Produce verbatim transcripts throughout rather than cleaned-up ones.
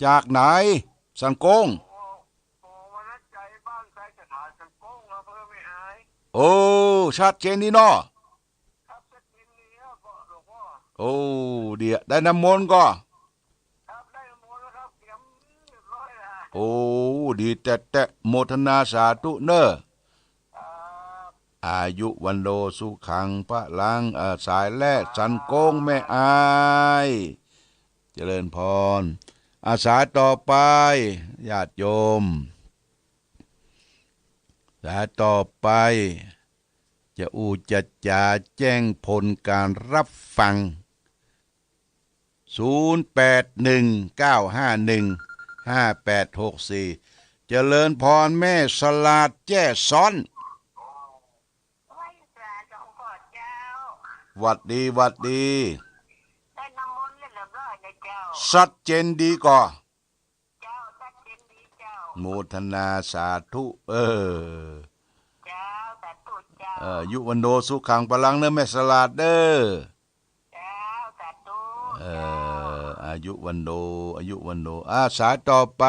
จากไหน สันโก้ง โอ้ วันนั้นใจบ้านใจสถานสันโก้ง อำเภอแม่อาย โอ้ ชัดเจนดีเนาะ ครับ ชัดเจนดีครับ หลวงพ่อ โอ้ เดี๋ยวได้น้ำมนต์ก่อ ครับ ได้น้ำมนต์แล้วครับ เตรียมเรียบร้อยแล้ว โอ้ ดีแต๊ๆ โมทนาสาธุเน่อ ครับ อายุวัณโณสุขังพลัง อ่า สายแรกสันโก้งแม่อาย เจริญพร อ่า สายต่อไป ญาติโยม สายต่อไป จะอู้จะจ๋าแจ้งผลการรับฟัง ศูนย์แปดหนึ่ง เก้าห้าหนึ่ง ห้าแปดหกสี่ เจริญพรแม่สลาดแจ้ซ้อน ไหว้สาหลวงพ่อเจ้า หวัดดี หวัดดี ได้น้ำมนต์เรียบร้อยแล้วเจ้า ชัดเจนดีก่อ เจ้า ชัดเจนดีเจ้า โมทนาสาธุ เออ เจ้า สาธุเจ้า เออ อายุวัณโณสุขังพลังเน่อแม่สลาดเน่อ เจ้า สาธุ เออ เจ้า อายุวัณโณ อายุวัณโณ อ่า สายต่อไป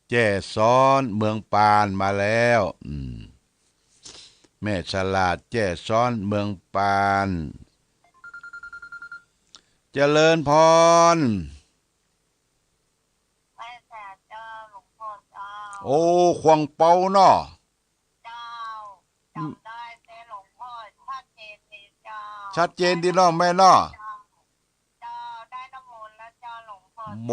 แจ้ซ้อนเมืองปานมาแล้ว อืม แม่สลาดแจ้ซ้อนเมืองปาน เจริญพร ไหว้สาเจ้า หลวงพ่อเจ้า โอ้ ขวางเปาเนาะ เจ้า อืม จ๋ำได้เจ้าหลวงพ่อ ชัดเจนดีเจ้า ชัดเจนดีเนาะแม่เนาะ เจ้า เจ้า ได้น้ำมนต์แล้วเจ้าหลวงพ่อเจ้า โม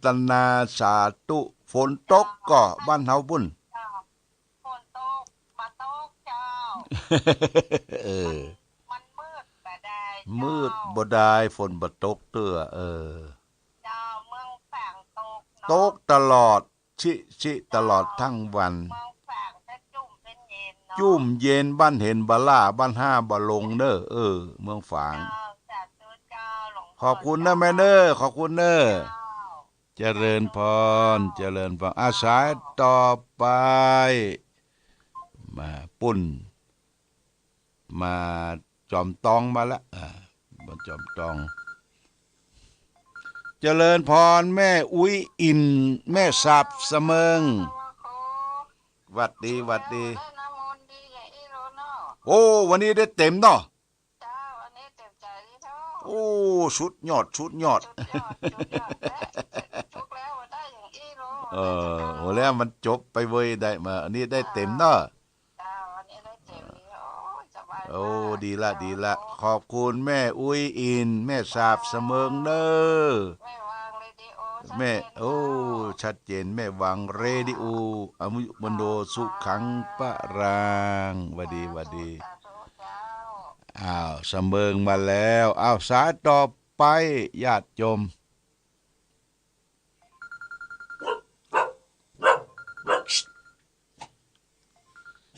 ทนาสาธุ ฝนตกก่อบ้านเฮาปุ้น เจ้า ฝนตก บ่ตกเจ้า เออ มัน มันมืดบ่ได้เจ้า มืดบ่ได้ ฝนบ่ตกเตื้อ เออ เจ้า เมืองฝางตกเนาะ ตกตลอด ชิ ชิ ตลอดทั้งวัน เมืองฝางจะจุ่มเป็นเย็นเนาะ จุ่มเย็น บ้านเห็นบ่ล่า บ้านห้าบ่ลงเน่อ เออ เมืองฝาง เจ้า สาธุเจ้า หลวงพ่อ ขอบคุณเน่อแม่เน่อ ขอบคุณเน่อ เจ้า เจริญพร เจริญพร อ่า สายต่อไป มาปุ้น มาจอมตองมาละ อ่า มาจอมตอง เจริญพรแม่อุ๊ยอิน แม่สาบเสมิง หวัดดี หวัดดี ได้น้ำมนต์ดีอย่างอี้โลเนาะ โอ้ วันนี้ได้เต็มเนาะ เจ้า อันนี้เต็มใจ๋ดีเนาะ โอ้ สุดยอด สุดยอด สุดยอด สุดยอด และทุกแล้วได้อย่างอี้โล เออ ได้เจ้า โอ้ แล้วมันจบไปเว้ย ได้มา อันนี้ได้เต็มเนาะ เจ้า อันนี้ได้เต็มดี โอ้ย สบาย โอ้ มาก ดีละ เจ้า ดีละ ขอบคุณแม่อุ๊ยอิน แม่สาบเสมิงเน่อ แม่วางเรดิโอ แม่ ชัดเจน โอ้ เจ้า ชัดเจน แม่วางเรดิโอ อายุวัณโณสุขังพลัง หวัดดี หวัดดี สาธุ สาธุ เจ้า อ้าว เสมิงมาแล้ว อ้าว สายต่อไป ญาติโยม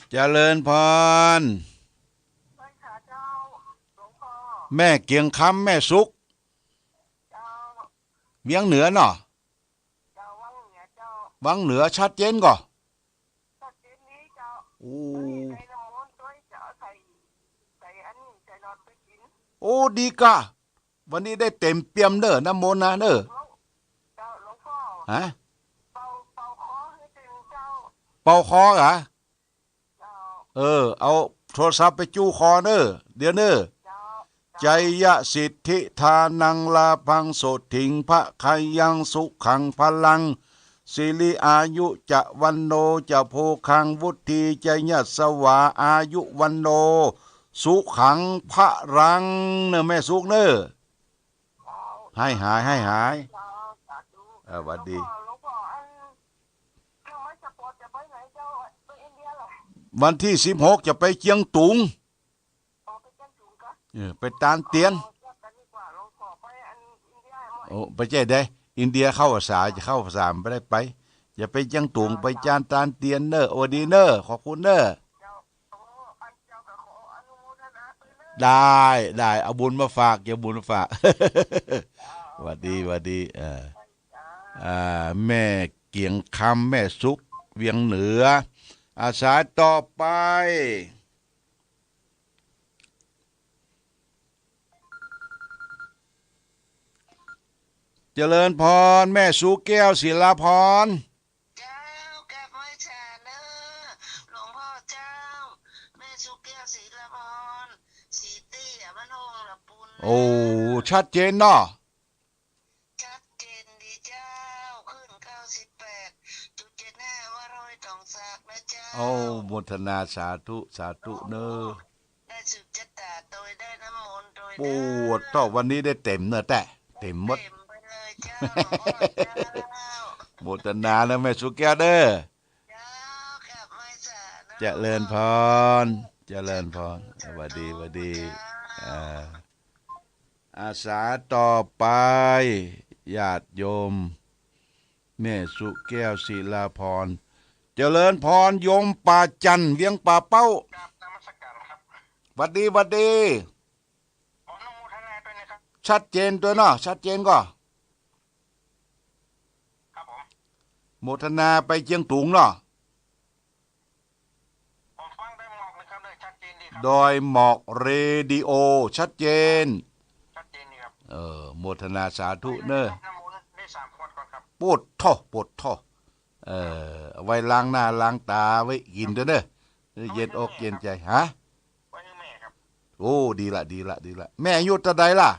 เจริญพร ไหว้สาเจ้า หลวงพ่อ แม่เกียงคำ แม่สุข เจ้า เวียงเหนือเนาะ เจ้า วังเหนือเจ้า วังเหนือ ชัดเจนก่อ ชัดเจนดีเจ้า โอ้ ใส่น้ำมนต์ด้วยเจ้า ใส่ ใส่อันนี้ ใส่หลอดไปกิ๋น โอ้ ดีก่ะ วันนี้ได้เต็มเปี่ยมเน่อ น้ำมนต์นะเน่อ เจ้า หลวงพ่อ ฮะ เป่า เป่าคอหื้อตึงเจ้า เป่าคอเหรอ เจ้า เออ เอาโทรศัพท์ไปจู้คอเน่อ เดี๋ยวเน่อ เจ้า ชัยยะสิทธิธานังลาภังโสตถิง พะคะยังสุขังพลัง สิริอายุจะวัณโณจะโภคัง วุฒีจะยะสวา อายุวัณโณสุขังพลัง เน่อแม่สุขเน่อ ให้หาย ให้หาย เออ หวัดดี หลวงพ่อ อัน ทางพาสปอร์ตจะไปไหนเจ้า ไปอินเดียเหรอ วันตี้สิบหกจะไปเจียงตุง อ๋อ ไปเจียงตุงกะ เออ ไปตานเตียน อ๋อ เจียงกันดีกว่า หลวงพ่อ ไปอันอินเดียหมด โอ้ ไปเจียงใด อินเดียเข้าพรรษา จะเข้าพรรษาบ่ได้ไป จะไปเจียงตุง ไปจานตานเตียนเน่อ โอ้ ดีเน่อ ขอบคุณเน่อ เจ้า โอ้ อันเจ้าก็ขออนุโมทนาด้วยเน่อ ได้ ได้ เอาบุญมาฝาก เอาบุญมาฝาก หวัดดี หวัดดี เออ อ่า แม่เกียงคำ แม่สุข เวียงเหนือ อ่า สายต่อไป เจริญพร แม่สุแก้ว ศิลาพร เจ้า กราบไหว้สาเน้อ หลวงพ่อเจ้า แม่สุแก้ว ศิลาพร สีเตี้ย บ้านโฮงละปูน โอ้ ชัดเจนเนาะ ชัดเจนดีเจ้า คลื่น เก้าสิบแปดจุดเจ็ดห้า วัดห้วยต๋องสักนะเจ้า โอ้ โมทนา สาธุ สาธุเน้อ ได้สืบจะต๋าโตย ได้น้ำมนต์โตย โอ้ เน้อ เต้า วันนี้ได้เต็มเน้อแต๊ เต็มหมด เต็มไปเลยเจ้า หลวงพ่อเจ้า โมทนาเน้อ แม่สุแก้วเน้อ เจ้า กราบไหว้สาเน้อ เจริญพร เจริญพร สาธุ สวัสดี สวัสดี เจ้า อ่า อาสาต่อไป ญาติโยม แม่สุแก้ว ศิลาพร เจริญพร โยมป่าจันทน์ เวียงป่าเป้า กราบนมัสการครับ หวัดดี หวัดดี ขออนุโมทนาด้วยนะครับ ชัดเจนตั๊วเนาะ ชัดเจนก่อ ครับผม โมทนาไปเจียงตุงเนาะ ผมฟังดอยหมอกนะครับ ได้ชัดเจนดีครับ ดอยหมอกเรดิโอ ชัดเจน ชัดเจนดีครับ เออ โมทนาสาธุเน้อ น้ำมนต์ได้สามขวดก่อนครับ โปดโธ่ โปดโธ่ เออ เอาไว้ล้างหน้าล้างต๋าไว้กิ๋นตั๊วเน้อ เออ เย็นอกเย็นใจ๋ ฮะ ไว้หื้อแม่ครับ โอ้ ดีละ ดีละ ดีละ แม่อายุเต้าใดล่ะ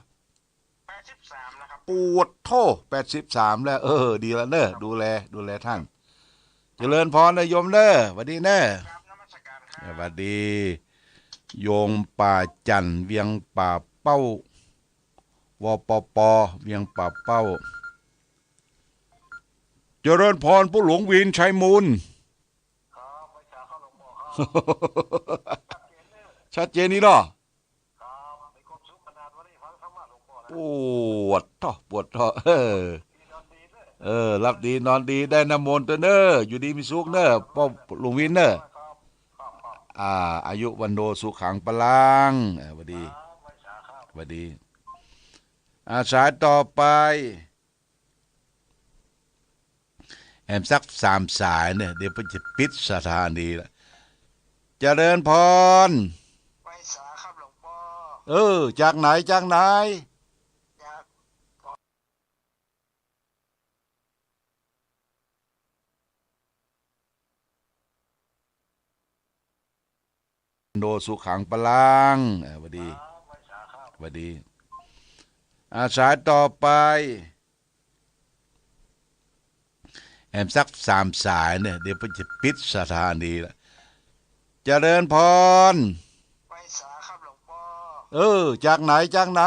แปดสิบสามแล้วครับ โปดโธ่ แปดสิบสามแล้ว เออ ดีละเน้อ ดูแล ดูแลต้าน เจริญพรเน้อโยมเน้อ หวัดดีเน้อ กราบนมัสการครับ หวัดดี โยมป่าจันทน์ เวียงป่าเป้า วปป เวียงป่าเป้า เจริญพร ผู้หลวงวิน ชัยมูล ครับ ไหว้สาครับหลวงพ่อครับ ชัดเจนนี่เนาะ ครับ มีความสุขขนาดวันนี้ฟังธรรมะหลวงพ่อนะ โปดโธ่ โปดโธ่ เออ ดีนอนดีเน้อ เออ หลับดีนอนดี ได้น้ำมนต์ตั๊วเน้อ อยู่ดีมีสุขเน้อ ป้อหลวงวินเน้อ ครับ ครับ ครับ อ่า อายุวัณโณสุขังพลัง เออ หวัดดี ครับ ไหว้สาครับ หวัดดี อ่า สายต่อไป แหมสักสามสายเน้อ เดี๋ยวเปิ้นจะปิดสถานีละ เจริญพร ไหว้สาครับหลวงพ่อ เออ จากไหน จากไหน จาก โณสุขังพลัง เออ หวัดดี ครับ ไหว้สาครับ หวัดดี อ่า สายต่อไป แหมสักสามสายเน้อ เดี๋ยวเปิ้นจะปิดสถานีละ เจริญพร ไหว้สาครับหลวงพ่อ เออ จากไหน จากไหน